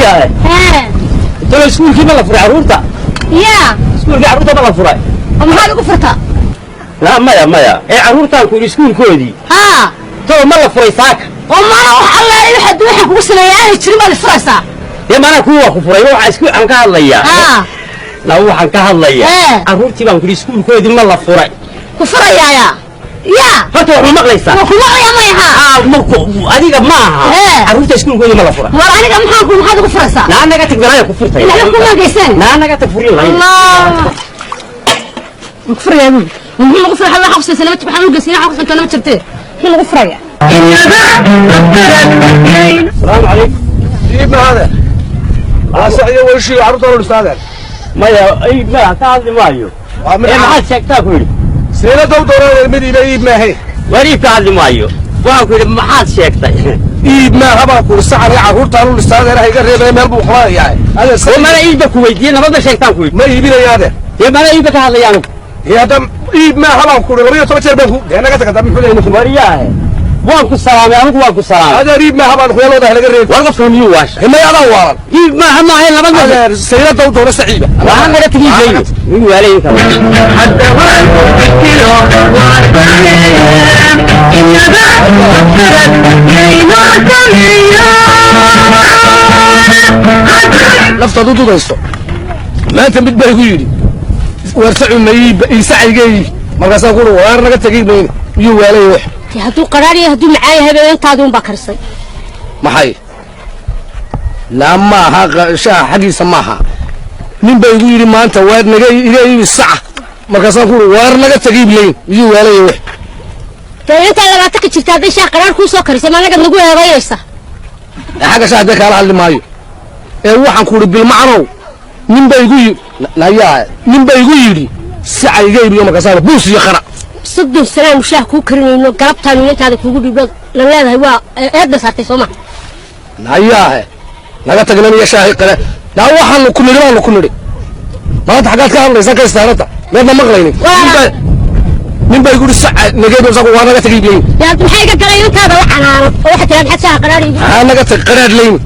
Waryahay. Hee. Tolo iskuulkii ma la furay carruurta? Yaa. Iskuulkii carruurta ma la furay? Oo maxaad ugu furtaa? La maya maya. Ee carruurtaan ku iskuulkoodii. Haa. Tolo ma la furay saaka? Oo mana wax allaale waxa waxaan kugu sameeyaa aanay jirin baad ifuraysaa. Dee maanaa kuwa waa ku furay, waxa iskuul aan ka hadlayaa. Haa. La waxaan ka hadlayaa. Ee. Carruurtii baan ku iskuulkoodii ma la furay. Ku furayaaya. Yaa. Horta wax ma maqlaysaa? Waa ku maqlayaa maya haa. Aa ma ku adiga ma aha. Ee. Carruurta iskuulkoodii ma la furay. War aniga maxaan ku maxaad ugu furaysaa? Naa naga tag balaya ku furtay. Inaga kuma geysan. Naa naga tag furin lahayn. Allah. Ku furayaa buu. Muxuu lagu furay waxa qabsay sanad waxaan u geysan waxa qabsay lama jirtee. Muxuu lagu furayaa? Salaamu calaykum. Iib mahade asaxiyo weyshiga carruurta loo dhistaadeen. Maya ay ma ka hadli maayo. Waa mid Ee maxaad sheegtaa ku yidhi? Seelada u dooranaya mid iiba iib maahe. War iib ka hadli maayo. Waxaan ku yidhi maxaad sheegtay? Iib maaha baan kuuri saxan iyo carruurtaan u dhistaadeen ha iga reebaya meel buu qabanayaa. Adeer Oo mana iibba ku weydiiyey nabad ma sheegtaan ku yidhi. Ma iibinaya adeer. Dee mana iibba ka hadlaya anigu. Iyo hadda iib maaha baan kuuri 12 jeer baan ku dee naga tag hadda muxuu leeyahay ninku. Waryaahe. Waan ku salaamay anigu waan ku salaamay. Adeer iib maaha baan kuyeelooda laga reeb. War qofka miyuu waasha? Himay adaa waalan. Iib maaha maaha nabad ma. Adeer seelada u doona saciiba. Waxaan naga tagi iibeyno. Miyuu waalayin karo? Naftaad u dudayso maanta mid baa igu yidhi waar sacu ma iib ii sacayga iib markaasaan kuuri waar naga tagi mayne miyuu waalaya wax. Hadduu qaraar yahay hadduu macaan yahay bay intaadii un baa karisay. Maxay laa maaha shaaha xaggiisa maaha nin baa igu yidhi maanta waar naga iga iibi saca markaasaan kuuri waar naga tagi iblayn miyuu waalaya wax. Dee intaa 20 ka jirta hadday shaah qaraar kuu soo karisay ma anaga nagu eedaynaysa? Ee xagga shaaha dee kaala hadli maayo ee waxaan kuuri bilmacanow nin baa igu yidhi nayaa nin baa igu yidhi saca iga iibiyo markaasaan buus iyo qara. 30 sanaanu shaah kuu karinayno galabtaanu intaada kuugu dhiibno la leedahay waa eedna saartay soo ma? Nayaahe naga tagnan iyo shaahi qale naa waxaanu ku nidhi baanu ku nidhi maanta xaggaad ka hadlaysaa ka istaarata meedna maqlaynin. Nin baa igu yidhi saca naga iibiyo markaasaan waa naga tagi iblayn. Dee maxay iga galay intaada la canaano oo waxaad tiraa maxaad shaaha qaraar iigu. Haa naga tag qaraadh leyni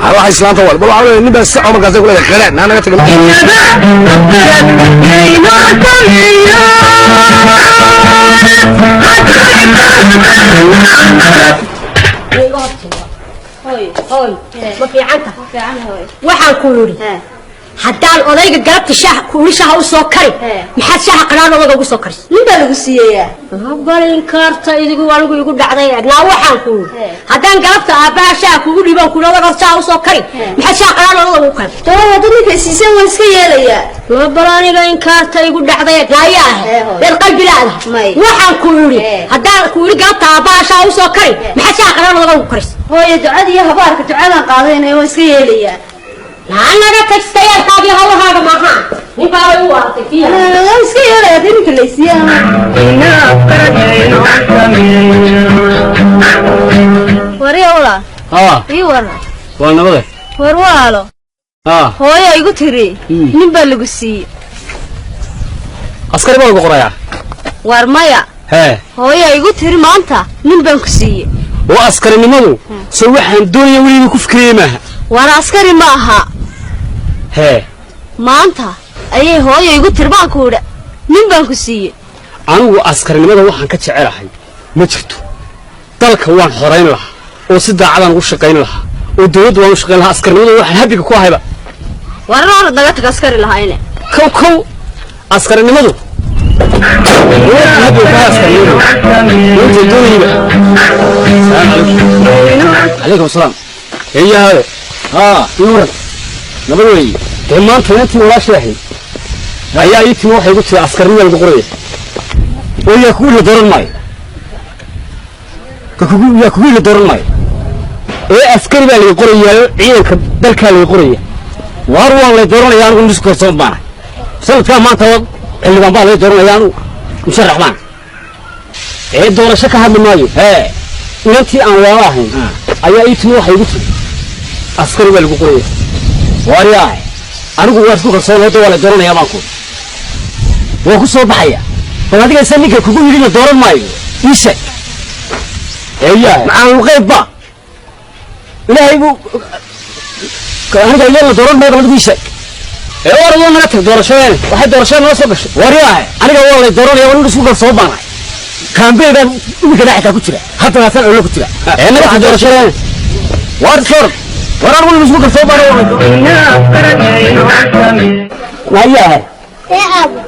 haa waxa islaanta wal bal waxaa leeyahay nin baa saco markaasay ku leedahay qaraadh naa naga tag. Hooy hooy ma fiicanta? Waxaan ku yidhi haddaan odayga galabta shaah kuuli shaaha u soo kari maxaad shaaha qaraar odayga ugu soo karis? Nin baa lagu siiyayaa. Balin karta idigu anigu igu dhacday eegnaa waxaan ku yidhi haddaan galabta aabbaha shaaha kugu dhiibaan kuuli odayga shaaha u soo kari maxaad shaaha qaraar odayga ugu kari? Tolo haddii ninka isiisan waan iska yeelayaa. Ma bal aniga inkaarta igu dhacday eegnaa yaa ahay reer qalbi laadahay. Waxaan ku yidhi haddaan ku yidhi galabta aabbaha shaaha u soo kari maxaad shaaha qaraar odayga ugu karis? Hooyo ducada iyo habaarka ducadan qaadanaya waan iska yeelayaa. Naa naga tagstayaalkaagii hawlahaaga maaha nin baabay u waaratay fiiha. Waan iska yeelayaa haddii ninka la isiiyaa. Warya walaa. Haa. Ii waran. Waa nabade. War walaalo. Haa. Hooyo igu tiri nin baa lagu siiyey. Askari baa lagu qorayaa. War maya. Hee. Hooyo igu tiri maanta nin baan ku siiyey. Oo askarinimadu soo waxaan doonaya weliba ku fikirayay maaha. War askari ma aha. Hee. Maanta ayay hooyo igu tiri baan ku idhi nin baan ku siiyey. Anigu askarinimada waxaan ka jecelahay ma jirto. Dalka waan xorayn lahaa oo si daacadaan ugu shaqayn lahaa oo dawladda waan u shaqayn lahaa askarinimada waxaan habiga ku ahayba. War hore naga tag askari lahayne. Kow kow askarinimadu waxaan habiga ku ahay askarinimadu inta doonayba. Calaykum salaam. Eeyahaade. Haa. Ii waran. Nabad weeye. Dee maanta inantii walaashay ahayd ayaa ii timi waxay igu tiri askarinima lagu qoraya oo yaa kugu ila dooran maayo yaa kugu ila dooran maayo ee askari baa laga qorayaayo ciidanka dalkaa laga qoraya waar waan lay dooranaya anigu nis korsoon baana sanadkaa maanta xildhibaan baa lay dooranaya anigu musharax baan ee doorasho ka hadli maayo. Hee. Inantii aan waala ahayn ayaa ii timi waxay igu tiri askari baa lagu qoraya. Waaryahay anigu waa isku kalsoon hadda waa la dooranayaa baan ku waa ku soo baxaya bal adiga isa ninka kugu yidhi la dooran maayo ii sheeg. Eeyahay. Maxaan qayb ba ilaahay buu Aniga iyo la dooran maayo adigu ii sheeg. Ee war waa naga tag doorashadeen. Waxay doorashada noo soo gashay. Waryahay, aniga waa la dooranaya, waa isku kalsoon baan ahay. Kaambey baan iminka dhexda ku jira. Haddana san olo ku jira. Ee naga tag doorashadeen. War sor. War anigu isku kalsoon baan ahay. Waryahay. Hee aabo.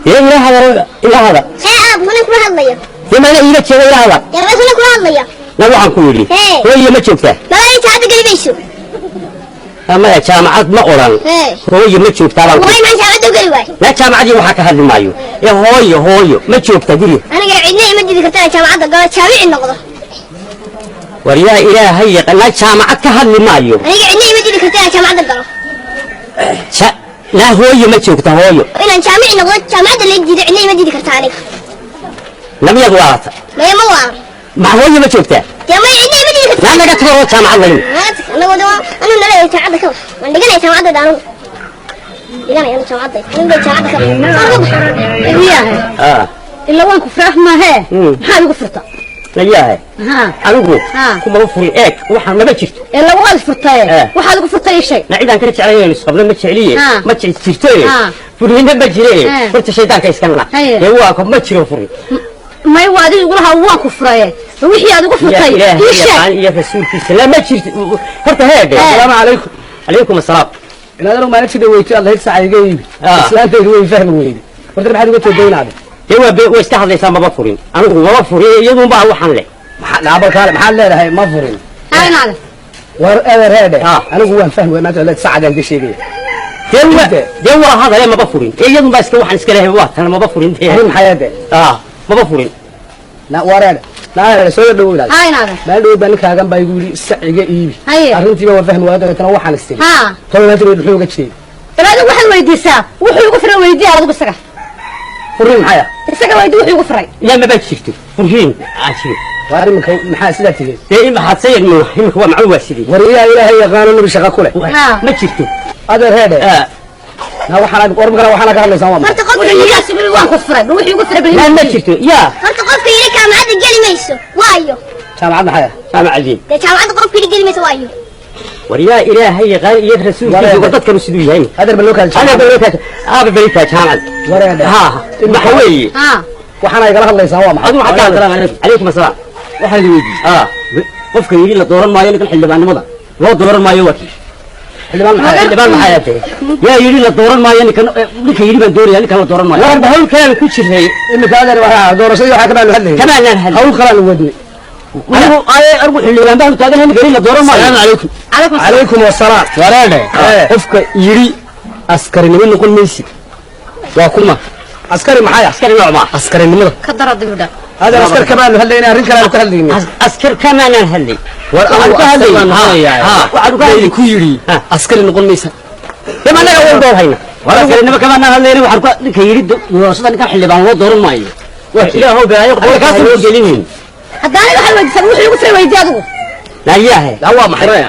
Ee ila hadal ila hadal. Hee aabo, mana kula hadlaya. Dee maana iiga jeeda ila hadal. Dee mana kula hadlaya. Na waxaan ku yidhi. Hooyo ma joogtaa? Malaa jaamacadda geli mayso. Maya jaamacad ma odhan. Hooyo ma joogtaa baan. Way maxaa jaamacadda u geli waay? Na jaamacadii waxaa ka hadli maayo. Ee hooyo hooyo ma joogtaa guriga? Aniga cidna ima didi kartaa jaamacadda galo jaamici noqdo. War yaa ilaahay yaqaan, na jaamacad ka hadli maayo. Aniga cidna ima didi kartaa jaamacadda galo. Na hooyo ma joogtaa hooyo? Inaan jaamici noqdo jaamacadda la diido cidna ima didi kartaa aniga. Lamiyad waarata. Maya ma waaran. Ma hooyo ma joogtaa? Dee maya cidna ima didi kartaa. Na naga tago jaamacad layn. Anagu anu naleeyahay jaamacadda ka bax. Waan dhiganaya jaamacadda anu. Dhiganaya anu jaamacadda. Anu bay jaamacadda ka bax. Iyahay. Ila waan ku furaah maahe. Maxaad igu furta? Layahay. Anigu kuma furin eeg waxaan maba jirto. Ila waad furtay. Waxaad igu furtay shay. Na ciidan kala jeclay inaan isqabno ma jecliye. Ma jirto. Furiinna ma jire. Horta shaydaanka iska naq. Ee waa ma jiro furin. May waa adigu igula haa waan ku furaye. Wixii aad igu furtay ii sheeg. Iyo rasuulkiisa la ma jirto. Horta heede. Assalaamu calaykum. Calaykum assalaam. Inaad anigu maalintii dhaweeytay aad lahayd saacad iga iibi. Islaantaydu way fahmi weyday. Horta maxaad uga jeedaynaade? Dee waa way iska hadlaysaa maba furin. Anigu maba furin iyadun baa waxaan leh. Maxaa dhaabal kaale maxaad leedahay ma furin? Haynaade. War eeder heede. Anigu waan fahmi waayay maanta lahayd saacadaan ka sheegaya. Dee waa hadale maba furin. Iyadun baa iska waxaan iska leeyahay waa tan maba furin. Furin maxay ahayd? Maba furin. Na wareer. Na soo dhaweeyay. Haynaade. Meel dhow baan ninkaagan baa igu yiri saciga iibi. Arrintiiba waan fahmi waayay dabeetana waxaan istiri. Tolnaantii way wuxuu uga jeeday. Bal adigu waxaad weydiisaa wuxuu igu furay weydiiyaa adigu isaga. Furin maxay? Isaga weydii wuxuu igu furay. Yaa maba jirto. Furin aashiro. War iminka maxaa sidaa tigay? Dee in maxaad sayid ma iminka waa macluum waa sidii. War yaa ilaahay yaqaano nabi shaqo ku leh. Ma jirto. Adeer heede. Na waxaan war markaa waxaan ka hadlaysaa waa maxay? Horta qofka yiri waan ku furay wuxuu igu furay bal ma jirto. Yaa. Horta qofka yiri jaamacadda geli mayso. Waayo. Jaamacad maxay? Jaamacadii. Dee jaamacadda qofka yiri geli mayso waayo. War yaa ilaahay yaqaan iyo rasuulkiisa war dadkanu siduu yahay. Adeer bal loo kaal. Adeer bal loo kaal. Aaba bal ka jaamacad. War heede. Waxa weeye. Waxaan ay kala hadlaysaa waa maxay? Adigu waxaad ka hadlaysaa. Calaykum assalaam. Waxaan idin weydiiyey. Qofka yiri la dooran maayo ninkan xildhibaannimada. Loo dooran maayo waa kii. Xildhibaan maxay? Xildhibaan maxay ahayd? Yaa yiri la dooran maayo ninkan ninka yiri baan doonayaa ninkan la dooran maayo. War hawl kale ku jiray. Iminka adeer waxa doorashadii waxa ka baan hadlayay. Kama aanan hadlay. Hawl kale aan wadnay. Anigu ay argu xildhibaan baan taagan ninka yiri la dooran maayo. Assalaamu calaykum. Calaykum assalaam. Wareere. Qofka yiri askarinimo noqon maysid. Waa kuma. Askari maxay? Askari nooc ma? Askarinimada. Ka dara dibida. Adeer askar kama aanu hadlaynaa arrin kale aanu ka hadlaynay. Askar kama aanan hadlay. War anigu ka hadlay. Waxaan ka hadlay ku yiri askari noqon maysa. Dama anaga waan door hayna. War askarinimo kama aanan hadlaynay waxaan ku ninka yiri doorashada ninka xildhibaan loo dooran maayo. Wax ilaahow baayo qofka loo gelinin. Hadda aniga waxaad weydiisaa wuxuu igu furay weydii adigu. La yahay. La waa maxay?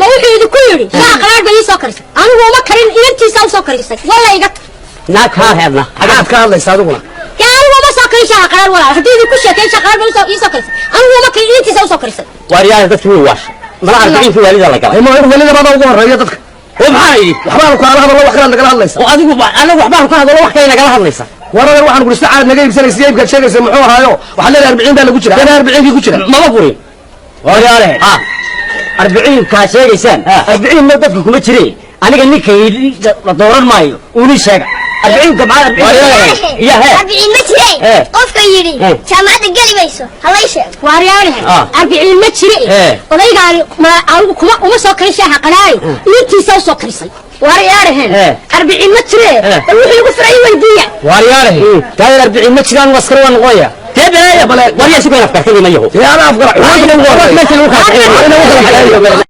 Ma wuxuu idinku yiri shaah qaraar bay ii soo karisay. Anigu uma karin inantiisa u soo karisay. Walla iga na ka hadla. Maxaad ka hadlaysaa adiguna? Anigu uma soo karin shaah qaraar walaal. Haddii idinku sheekay shaah qaraar bay ii soo karisay. Anigu uma karin inantiisa u soo karisay. War yaa dadkii way waashay. Malaha arbiciintii waalida la galay. Ma waalida baa ugu horeeya dadka. Oo maxaa yidhi? Waxbaan ku hadlo wax kale nagala hadlaysaa. Oo adigu anagu waxbaan ku hadlo wax kale nagala hadlaysaa. War adeer waxaan ku saacad naga iibsanaysa iibka sheegaysa muxuu ahaayo? Waxaa leedahay 40 baa lagu jira. Ana 40 ku jira. Maba furin. War yaale. 40 ka sheegaysaan. 40 ma dadku kuma jireen. Aniga ninka la dooran maayo. Uuni sheega. 40 ka macaa 40. Ya he. 40 ma jiray. Qofka yiri jaamacadda geli mayso. Halay sheeg. Waaryaalaha. 40 ma jiray. Odaygaani ma anigu kuma uma soo karin shaaha qaraari. Intiisa u soo karisay. Waaryaalahan. 40 ma jiray. Bal wuxuu igu furay weydiiya. Waaryaalaha. Taayir 40 ma jiraan askar waan noqoyaa. Dee balaaya bale. Waryaa si baan afkartay ma yaho. Yaa ana afkar. Waxaan ku